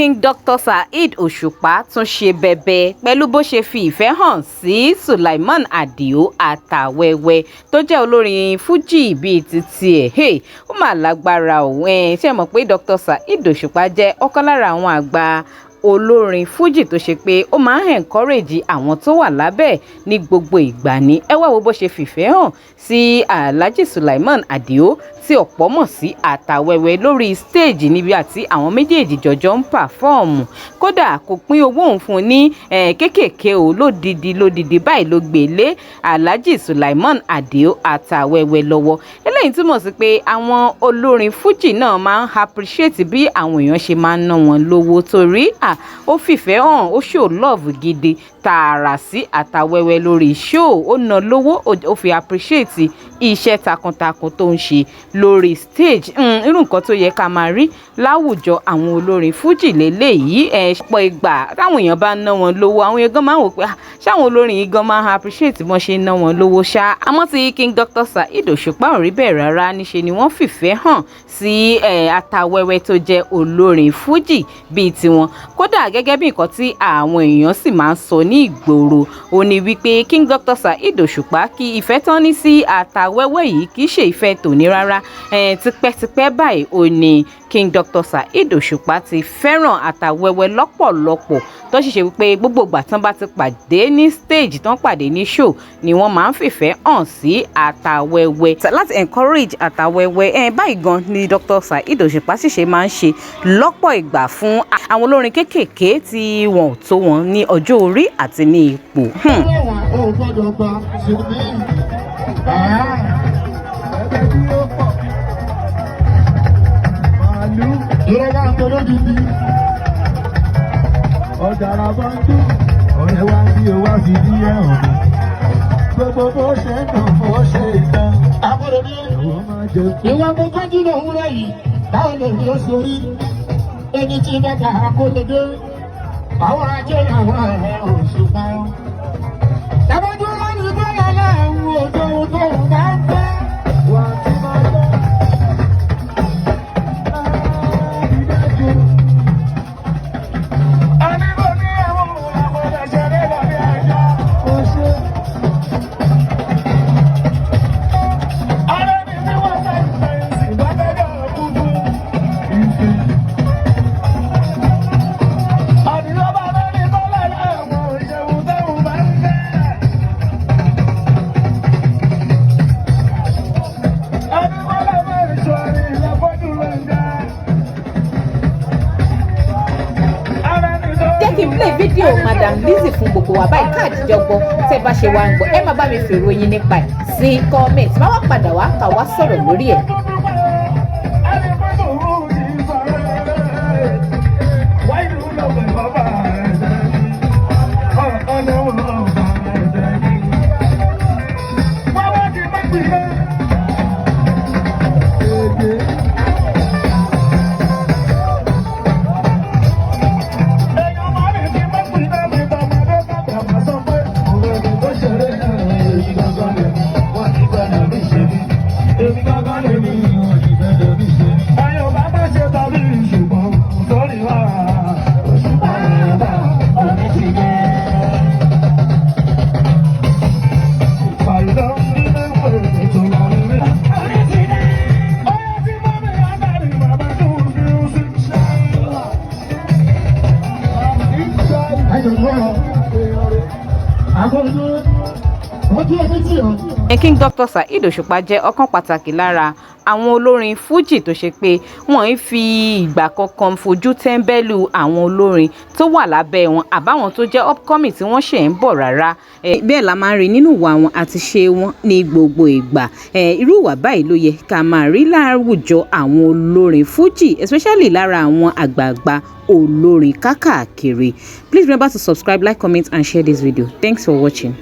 King Dr. Saheed Òṣùpá tún ṣe bẹbẹ pẹ̀lú bó ṣe fi ìfẹ́ hàn sí Sulaiman Adio Atawẹwẹ tó jẹ́ olórin Fuji bíi ti tiẹ̀. Hey, ó mà lágbára o. Ṣé ẹ mọ̀ pé Dr. Saheed Òṣùpá jẹ́ ọ̀kan lára àwọn àgbà olórin Fuji tó ṣe pé ó máa ń encourage àwọn tó wà lábẹ́ ní gbogbo ìgbà ni. Ẹ wá wo bó ṣe fìfẹ́ hàn sí Alhaji Sulaiman Adio tí ọ̀pọ̀ mọ̀ sí Àtàwẹ̀wẹ̀ lórí stage níbi àti àwọn méjèèjì jọjọ ń perform. Kódà kò pín owó òun fún un ní kéékèèké o, lódìdí lódìdí báyìí ló gbé lé Alhaji Sulaiman Adio Àtàwẹ̀wẹ̀ lọ́wọ́. Eléyìí túmọ̀ sí pé àwọn olórin Fuji náà máa ń appreciate bí àwọn èèyàn ṣe máa ń ná wọn lówó, torí ó fìfẹ́ hàn, ó show love gidi tààrà sí Àtàwẹ̀wẹ̀ lórí show. Ó ná lówó, ó fi appreciate iṣẹ́ takuntakun tó ń ṣe lórí stage. Irú nǹkan tó yẹ ká máa rí láwùjọ àwọn olórin Fuji lélẹ́yìí. Ẹ pọ̀ ìgbà táwọn èèyàn bá ná wọn lówó, àwọn èèyàn gan máa ń wò pé ṣáwọn olórin yìí gan máa ń appreciate bọ́n ṣe ná wọn lówó ṣá. Àmọ́ tí King Dr. Saheed Òṣùpá ò rí bẹ́ẹ̀ rárá. Níṣe ni wọ́n fìfẹ́ hàn sí Àtàwẹ̀wẹ̀ tó jẹ́ olórin Fuji bíi tiwọn. Kódà, gẹ́gẹ́ bí nǹkan tí àwọn èèyàn sì máa ń sọ ní ìgboro, ó ní wípé King Dr. Saheed Òṣùpá kí ìfẹ́ tán ní sí Àtàwẹ́wẹ́ yìí kì í ṣe ìfẹ́ tòní rárá. Tipẹ́tipẹ́ báyìí ó ní King Dr. Saheed Òṣùpá ti fẹ́ràn Àtàwẹ́wẹ́ lọ́pọ̀lọpọ̀, tó sì ṣe wípé gbogbo ìgbà tán bá ti pàdé ní stage, tán pàdé ní show ni wọ́n máa ń fìfẹ́ hàn sí Àtàwẹ́wẹ́ láti encourage Àtàwẹ́wẹ́. Báyìí gan ni Dr. Saheed Òṣùpá sì ṣe máa ń ṣe lọ́pọ̀ ìgbà fún àwọn olórin kéékèèké tí wọn ò tó wọn ní ọjọ́ orí àti ní ipò. Ó gbọ́dọ̀ gba ṣùgbọ́n ẹgbẹ́ tí ó pọ̀ màálù ìrọ̀lá ń tọ́lọ́ dídí ọ̀dàrà bá ń dún ọ̀rẹ́ wa bí o wá fi bí ẹ̀hàn mi gbogbo bó ṣe ń dùn bó ṣe ń dán. Àbúrò mi, Ẹ̀wọ̀n máa jẹ. Ìwọ mo kánjú lòwúrọ̀ yìí, báwo lè rí oṣù rí? Ẹni tí bàtà akólédé, àwọn ajé làwọn ẹ̀ Òṣùpá. Tàbójú lónìí bọ́lá láàrún òjò tó ń bá ń fẹ́. Wà á ti máa lọ. Àrídájú. Àníbò ní àwọn àwọn ẹ̀ṣẹ̀rẹ̀ lọ́bí ẹja. Ó ṣe. Ọ̀rẹ́ mi tí wọ́n fẹ́ fẹ́ǹsì bá fẹ́ dọ̀ kúkú. Ìfẹ́. Àdìyọ bàbá ní bọ́lá láàrún òṣèlú tó ń bá ń fẹ́. Ẹni bọ́lá máa ń sọ ní ìlọ́fọ́jú ló ń dá. Ara mi tó Jẹ́ kí n play fídíò Madam Lizzy fún gbogbo wa báyìí káàdì jọ gbọ́. Tẹ́ bá ṣe wá ń gbọ́, ẹ máa bá mi fèrò yín nípa ẹ̀ sí comment. Má wá padà wá ká wá sọ̀rọ̀ lórí ẹ̀. Ẹni pé sòrò ní ìfọ̀rẹ́. Wáyé ló lọ pẹ̀lú ọba ẹ̀sẹ̀ mi. Ọlọ́wọ́ ọba ẹ̀sẹ̀ mi. Wọ́n wá ti má gbìyànjú. Èdè. Èèyàn máa ń fi má gbìyànjú mi tọmọdé bàbá sọ pé Òun ẹni tó ṣeré náà, èmi gangan lèmi, wọ́n ti fẹ́ lómi ṣe mí. Èmi gangan lèmi, wọ́n ti fẹ́ lómi ṣe mí. Ẹ̀yin ò bá má ṣe tàbí ṣùgbọ́n sórí wa. Òṣùpá bàbá omi ti dé. Ìpàdé nínú ìwé ètò ìrìn. Ọyọ́ tí mọ́mí àtàrí bàbá tó ń fi ń sí. Ẹ̀yọ̀ àkóso ojú ẹbí tí o. King Dr. Saheed Òṣùpá jẹ́ ọ̀kan pàtàkì lára àwọn olórin Fuji tó ṣe pé wọ́n ń fi ìgbà kankan fojú tẹ́ńbẹ́lú àwọn olórin tó wà lábẹ́ wọn àbáwọn tó jẹ́ upcoming tí wọ́n ṣẹ̀ ń bọ̀ rárá. Bẹ́ẹ̀ la máa ń rí nínú ìwà wọn àti ṣe wọn ní gbogbo ìgbà. Irú ìwà báyìí ló yẹ ká máa rí láwùjọ àwọn olórin Fuji, especially lára àwọn àgbààgbà olórin kákàkiri. Please remember to subscribe, like, comment and share this video. Thanks for watching.